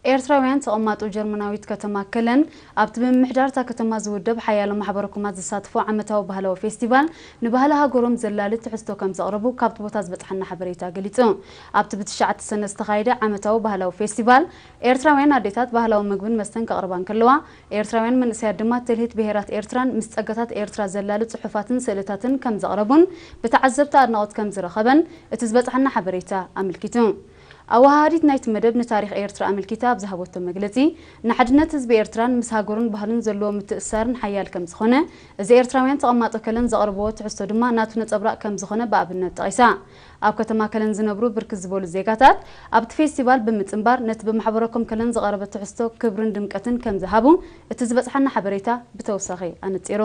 ኤርትራውያን ተቐማጦ ጀርመናዊት ከተማ ከለን ኣብቲ ብምምሕዳር እታ ከተማ ዝውደብ ሓያሎ ማሕበረ ኮማት ዝሳትፎ ዓመታዊ ባህላዊ ፌስቲቫል ንባህሊ ሃገሮም ዘላሊ ትሕዝቶ ከም ዘቕረቡ ካብቲ ቦታ ዝበጽሓና ሓበሬታ ገሊጹ። ኣብቲ ብትሽዓተ ሰነ ዝተኻየደ ዓመታዊ ባህላዊ ፌስቲቫል ኤርትራውያን ኣዴታት ባህላዊ ምግብን መስተን ከቕርባ እንከለዋ፣ ኤርትራውያን መንእሰያት ድማ ትልሂት ብሄራት ኤርትራን ምስ ጸጋታት ኤርትራ ዘላሊ ጽሑፋትን ስእልታትን ከም ዘቕረቡን ብተዓዘብቲ ኣድናቖት ከም ዝረኸበን እቲ ዝበጽሓና ሓበሬታ ኣመልኪቱ። ኣወሃሃዲት ናይቲ መደብ ንታሪኽ ኤርትራ ኣመልኪታ ኣብ ዝሃበቶ መግለጺ፣ ንሓድነት ህዝቢ ኤርትራን ምስ ሃገሩን ባህሉን ዘለዎ ምትእስሳርን ሓያል ከም ዝኾነ፣ እዚ ኤርትራውያን ተቐማጦ ከለን ዘቕርብዎ ትሕዝቶ ድማ ናቱ ነጸብራቕ ከም ዝኾነ ብኣብነት ጠቒሳ። ኣብ ከተማ ከለን ዝነብሩ ብርክት ዝበሉ ዜጋታት ኣብቲ ፌስቲቫል ብምጽንባር ነቲ ብማሕበረኮም ከለን ዝቐረበ ትሕዝቶ ክብርን ድምቀትን ከም ዝሃቡ እቲ ዝበጽሓና ሓበሬታ ብተወሳኺ ኣነጺሩ።